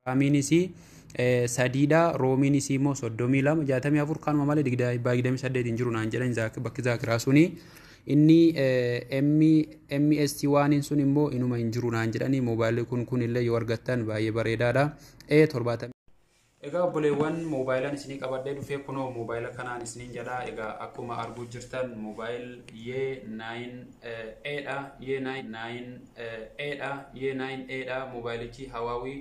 RAMiin isii sadiidha. ROMiin isii immoo 32, 64 kanuma malee 28 hin jiru naan jedhan bakki zaakiraa suni. Inni MS waaniin sun immoo inuma hin jiru naan jedhani. Moobaayilli kun illee yoo argattan baay'ee bareedaadha. E70. Egaa obboleewwan, moobaayilaan isinii qabadhee dhufee kunoo moobaayila kanaan isiniin jedha. Egaa akkuma arguu jirtan moobaayil Yee 9 A dha. Yee 9 A dha. Yee 9 A dha. Moobaayilichi Huawei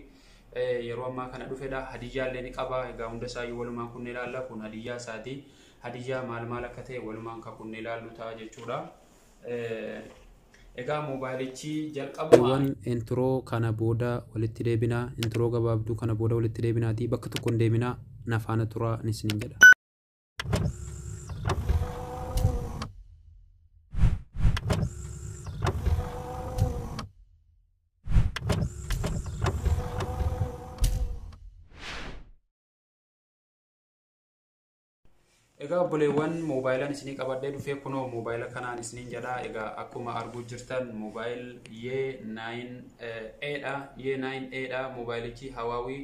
yeroo ammaa kana dhufedha. Hadiyyaa illee ni qaba. Egaa hunda isaayyuu walumaan kunne ilaalla. Kun hadiyyaa isaati. Hadiyyaa maal maal akka ta'e walumaan kan kunne ilaallu ta'a jechuudha. Egaa moobaayilichi jalqabuma. Intro kana booda walitti deebinaa. Intro gabaabduu kana booda walitti deebinaatii bakka tokko hin deeminaa, na faana turaa isiniin jedha. Egaa obboleewwan, moobaayilaan isinii qabadhee dhufee kunoo moobaayila kanaan isiniin jedha. Egaa akkuma arguu jirtan moobaayil Yee 9 A dha. Yee 9 A dha. Moobaayilichi Huawei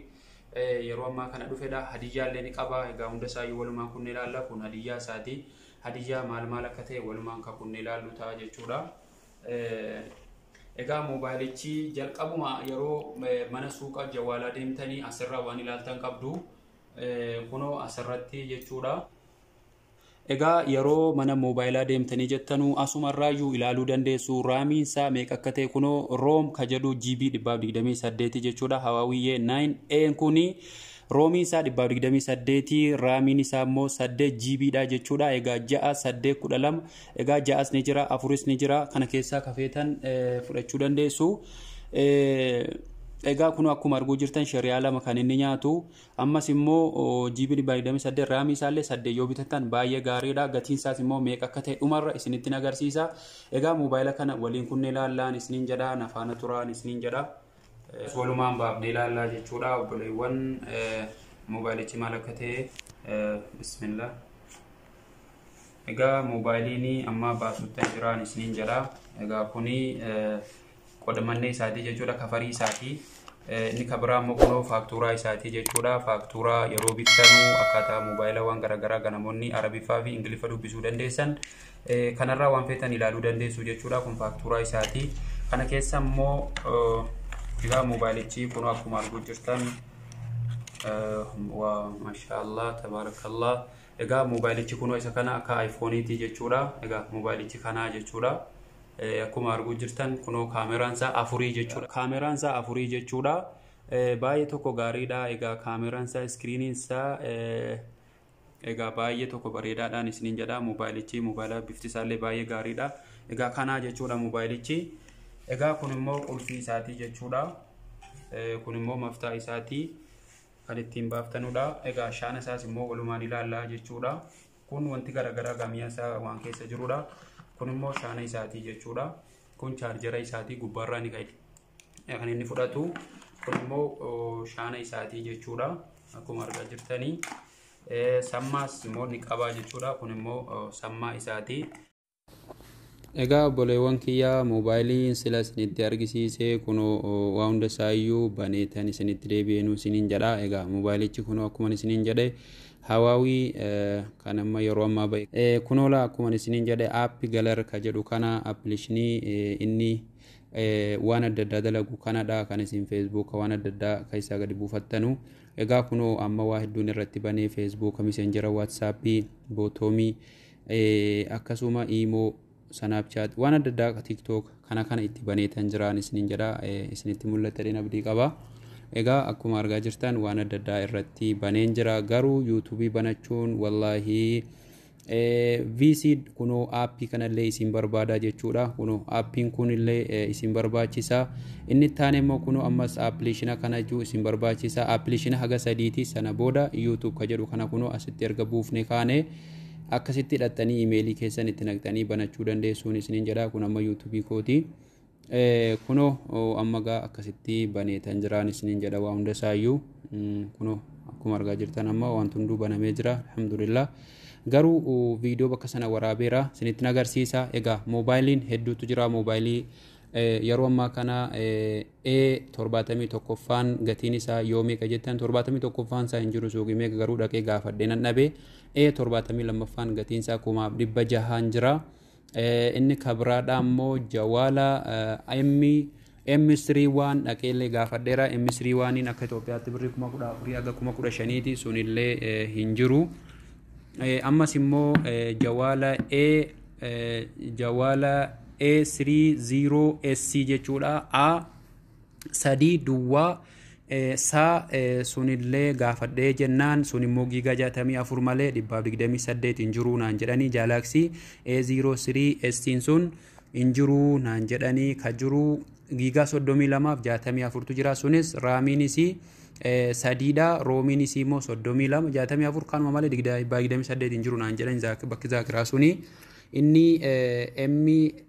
yeroo ammaa kana dhufedha. Hadiyyaa illee ni qaba. Egaa hunda isaayyuu walumaan kunne ilaalla. Kun hadiyyaa isaati. Hadiyyaa maal maal akka ta'e walumaan kan kunne ilaallu ta'a jechuudha. Egaa moobaayilichi jalqabuma yeroo mana suuqa jawwaalaa deemtanii asirraa waan ilaaltan qabdu. Kunoo asirratti jechuudha. Egaa yeroo mana moobaayilaa deemtanii jettanuu asumarraayyuu ilaaluu dandeessu. RAMiin isaa meeqa akka ta'e kunoo ROM ka jedhu GB 128 jechuudha. Huawei Yee 9 A kuni ROMiin isaa 128, RAMiin isaa immoo 8 GB dha jechuudha. Egaa 6, 8, 12, egaa ja'as ni jira, afuris ni jira, kana keessaa kafeetan fudhachuu dandeessu. Egaa kun akkuma arguu jirtan shari'aa lama kan inni nyaatu. Ammas immoo GB 128, RAMii isaallee 8 yoo bitatan baay'ee gaariidha. Gatiin isaas immoo meeqa akka ta'e dhumarra isinitti agarsiisa. Egaa moobaayila kana waliin kunne ilaallaan isiniin jedha, na faana turaan isiniin jedha. Walumaan baafnee ilaallaa jechuudha. Obboleewwan, moobaayilichi maal akka ta'e, bismillah. Egaa moobaayiliin amma baasutti jiraan isiniin jedha. Egaa kuni qodamannee isaatii jechuudha, coverii isaatii. Inni kabiraa immoo kunoo faaktuuraa isaatii jechuudha. Faaktuuraa yeroo bittanuu akkaataa moobaayila waan garaagaraa namoonni Arabiffaa fi Ingiliffa dubbisuu dandeessan kanarraa waan feetan ilaaluu dandeessu jechuudha. Kun faaktuuraa isaatii. Kana keessa immoo egaa moobaayilichi kunoo akkuma arguu jirtan, waa maashaallah, tabaarakallah. Egaa moobaayilichi kunoo isa kana akka iPhone'iiti jechuudha. Egaa moobaayilichi kanaa jechuudha. Akkuma arguu jirtan kunoo kaameraan isaa afurii jechuudha. Kaameraan isaa afurii jechuudha. Baay'ee tokko gaariidha. Egaa kaameraan isaa, screeniin isaa egaa baay'ee tokko bareedaadhaan isiniin jedha. Moobaayilichi moobaayila bifti isaallee baay'ee gaariidha. Egaa kanaa jechuudha moobaayilichi. Egaa kun immoo qulfii isaatii jechuudha. Kun immoo maftaa isaatii kan ittiin baaftanudha. Egaa shaana isaas immoo walumaan ilaallaa jechuudha. Kun wanti garaagaraa gamiyaa isaa waan keessa jirudha. Kun immoo shaana isaatii jechuudha. Kun chaarjera isaatii gubbaarraa ni kan inni fudhatu. Kun immoo shaana isaatii jechuudha. Akkuma argaa jirtanii. Sammaas immoo ni qabaa jechuudha. Kun immoo sammaa isaatii. Egaa obboleewwan kiyyaa, moobaayiliin sila isinitti argisiise kunoo waa hunda isaayyuu baneetan isinitti deebi'eenuu isiniin jedha. Egaa moobaayilichi kunoo akkuma isiniin jedhe Huawei kan amma yeroo ammaa ba'e. Kunoola akkuma isiniin jedhe app gallery ka jedhu kana, applicationii inni waan adda addaa dalagu kanadha, kan isin Facebook waan adda addaa keessaa gadi buufattanu. Egaa kunoo amma waa hedduun irratti banee, Facebook, Messenger, WhatsApp, Bootoomii, akkasuma Imo, Snapchat, waan adda addaa, TikTok kana kana itti baneetan jiraan isiniin jedha, isinitti mul'atadheen abdii qaba. Egaa akkuma argaa jirtan waan adda addaa irratti baneen jira, garuu YouTubeii banachuun wallaahii VC kunoo appii kanallee isin barbaada jechuudha. Kunoo appiin kunillee isin barbaachisa. Inni itti immoo kunoo ammas applicationa kana jechuu isin barbaachisa. Applicationa haga sadiiti, sana booda YouTube ka jedhu kana kunoo asitti erga buufne kaane akkasitti hidhattanii imeelii keessan itti naqxanii banachuu dandeessuun isiniin jedha. Kun amma YouTubeii kooti. Kunoo amma gaa akkasitti baneetan jiraan isiniin jedha waa hunda isaayyuu. Kunoo akkuma argaa jirtan amma wanti hunduu banamee jira, alhamdulillah. Garuu viidiyoo bakka sana waraabeera, isinitti agarsiisa. Egaa moobaayiliin hedduutu jira, moobaayilii Yeroo ammaa kana A 71ffaan gatiin isaa yoo meeqa jettan, 71ffaan isaa hin jiru suuqii meeqa, garuu dhaqee gaafadhee nan dhabe. A 72ffaan gatiin isaa 6,600 jira. Inni kabiraadha immoo jawaala M M3 waan dhaqeellee gaafadheera. M3 waaniin akka Itoophiyaatti birrii 14,000 haga 15,000ti, sunillee hin jiru. Ammas immoo jawaala A jawaala A30S jechuudha. A sadii duwwaa saa sunillee gaafadhee jennaan, sun immoo giigaa 64 malee 128 hin jiru naan jedhanii. Galaxy A03S sun hin jiru naan jedhanii, ka jiru giigaa 32 fi 64tu jira. Sunis RAMiinis sadiidha, ROMiinis immoo 32 64 kanuma malee 28 hin jiru naan jedhan bakki zaakiraa suni. Inni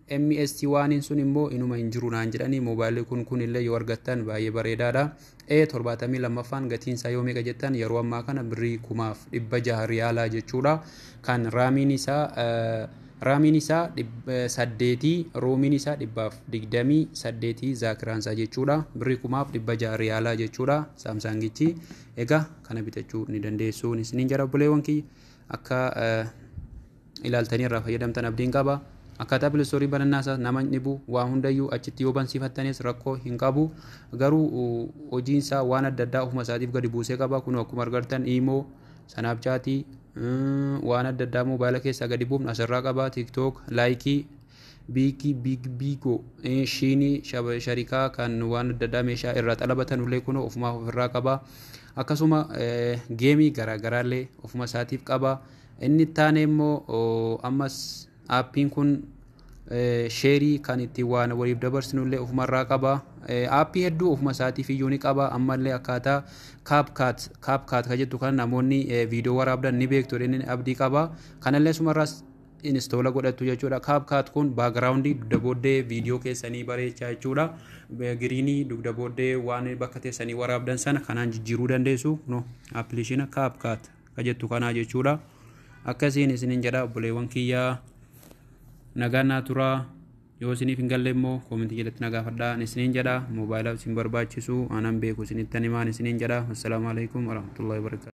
MS waaniin sun immoo inuma hin jiru naan jedhanii. Moobaayilli kun illee yoo argattan baay'ee bareedaadha. E 72ffaan gatiin isaa yoo meeqa jettan, yeroo ammaa kana birrii 6,600 riyaalaa jechuudha. Kan RAMiin isaa 8, ROMiin isaa 128 zaakiraan isaa jechuudha. Birrii 6,600 riyaalaa jechuudha Samsungichi. Egaa kana bitachuu ni dandeessu isiniin jara, obboleewwan kiyya. Akka ilaaltanii irraa fayyadamtan abdiin qaba. Akkaataa Play Storeii banannaa isaa nama hin dhibu, waa hundayyuu achitti yoo bansiifattanis rakkoo hin qabu. Garuu hojiin isaa waan adda addaa ofuma isaatiif gadi buusee qaba. Kun akkuma argartan Imo, Snapchatii, waan adda addaa moobaayila keessaa gadi buufnu asirraa qaba. TikTok, Likee, Biikii, Biig, Biigoo, Sheinii, sharikaa kan waan adda addaa meeshaa irraa xalabatan illee kun ofumaa ofirraa qaba. Akkasuma gameii garaagaraallee ofuma isaatiif qaba. Inni taane immoo ammas appiin kun shareii kan ittiin waan waliif dabarsinullee ofumarraa qaba. Appii hedduu ofuma isaatiif iyyuu ni qaba. Ammallee akkaataa CapCut, CapCut kan jettu kan namoonni viidiyoo waraabdan ni beektu inni abdii qaba. Kanallee sumarraas install godhattu jechuudha. CapCut kun backgroundii dugda booddee viidiyoo keessanii bareechaa jechuudha. Greenii dugda booddee waan bakka teessanii waraabdan sana kanaan jijjiiruu dandeessu. No appilikeeshina CapCut kan jettu kanaa jechuudha. Akkasiin isiniin jedha, obboleewwan kiyyaa, nagaan naa turaa. Yoo isiniif hin galle immoo commentii jalatti na gaafadhaa isiniin jedha. Moobaayila isin barbaachisu aanan beeku isinitti himaan isiniin jedha. Assalaamu alaikum warahmatullahi wabarakatuh.